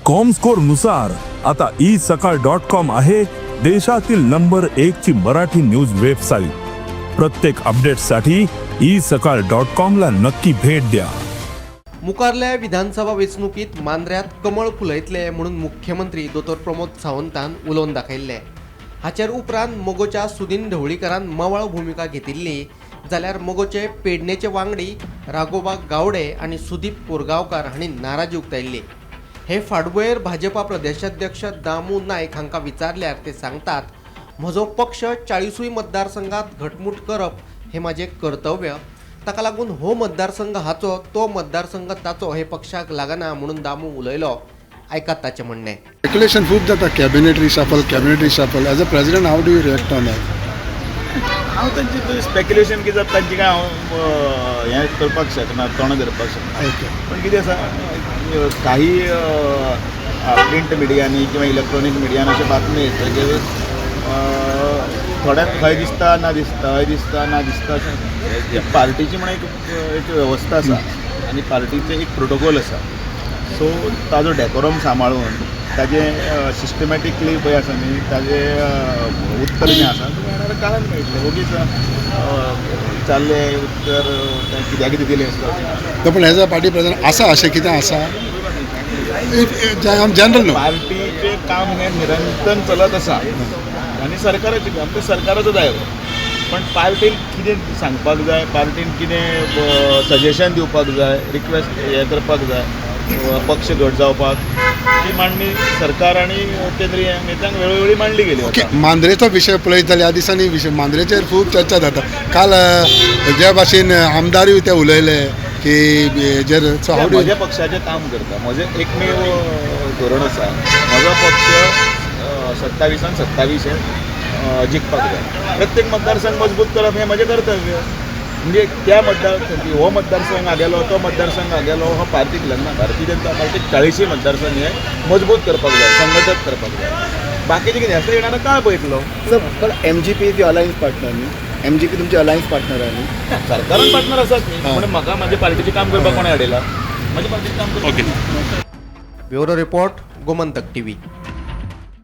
Comscore नुसार आता E सकाळ डॉट कॉम आहे देशातील नंबर एक ची मराठी न्यूज वेबसाईट. प्रत्येक अपडेटसाठी ई सकाळ डॉट कॉम ला नक्की भेट द्या. मुखारल्या विधानसभा वेंचणुकीत मांद्र्यांत कमळ फुलयतले म्हणून मुख्यमंत्री दोतोर प्रमोद सावंतान उलोवन दाखयल्लें. हाचेर उपरांत मगोच्या सुदीन ढवळीकारान मवाळ भुमिका घेतिल्ली, जाल्यार मगोचे पेडणेचे वांगडी राघोबा गावडे आनी सुदीप कोरगांवकार हांणी नाराजी उक्तायल्ली. हे फाटभुंयेर भाजपा प्रदेशाध्यक्ष दामू नायक हांकां विचारल्यार ते सांगतात, म्हजो पक्ष 40ूय मतदारसंघात घटमूट करप हें म्हाजें कर्तव्य. ताका लागून हो मतदारसंघ हाचो, तो मतदारसंघ ताचो हे पक्षाक लागना म्हणून दामू उलयलो. आयकात ताचें म्हणणें. स्पेक्युलेशन खूब जाता, cabinet reshuffle, cabinet reshuffle. As a president, how do you react on that? हांव तांचे स्पेक्युलेशन कितें जाता तांची काय हांव हें करपाक शकना, तोंड धरपाक शकना. पूण कितें आसा, काही प्रिंट मिडियांनी किंवा इलेक्ट्रॉनीक मिडियान अशें बातमी येतकीर थोड्यांक हय दिसता, ना दिसता, हय दिसता, ना दिसता अशें. पार्टीची म्हण एक एक वेवस्था आसा आनी पार्टीचें एक प्रोटोकॉल आसा. सो ताजो डेकोरम सांबाळून ताजें सिस्टमॅटिकली पळय आसा न्ही, ताजें उत्तर जें आसा तुका येणाऱ्या काळान मेळटलें. ओगीच विचारलें उत्तर तें कित्याक कितें दिलें आसता अशें ना. पण एज अ पार्टी प्रेसिडेंट आसा अशें कितें आसा, जनरल न्हू? पार्टीचें काम हें निरंतर चलत आसा आनी सरकाराचें काम तें सरकाराचो दायरो. पण पार्टीन कितें सांगपाक जाय, पार्टीन कितें सजेशन दिवपाक जाय, रिक्वेस्ट हें करपाक जाय, पक्ष घट जावपाक, ती मांडणी सरकार आनी केंद्रीय नेत्यांक वेळोवेळी मांडली गेली वता. मांद्रेचो विशय पळयत जाल्यार ह्या दिसांनी विशय मांद्रेचेर खूब चर्चा जाता. काल जे भाशेन आमदारूय ते उलयले की हेजेर, सो how do म्हज्या पक्षाचें काम करता. म्हजें एकमेव धोरण आसा, म्हजो पक्ष 27न 27 हे जिखपाक जाय. प्रत्येक मतदारसंघ मजबूत करप हें म्हजें कर्तव्य. म्हणजे त्या मतदार हो मतदारसंघ हागेलो, तो मतदारसंघ हागेलो, हो पार्टीक लागना. भारतीय जनता पार्टीक 40य मतदारसंघ हे मजबूत करपाक जाय, संघटत करपाक जाय. बाकीचें कितें आसा, येणारो काळ पळयतलो. सर, पण MGP is alliance partner न्ही? एमजीपी तुमचे अलायन्स पार्टनर आहे न्ही? सरकारान पार्टनर आसात न्ही, म्हणून म्हाका म्हाज्या पार्टीचें काम करपाक कोणें अडयला? म्हज्या पार्टीचें काम करपाक. Bureau report, Gomantak TV.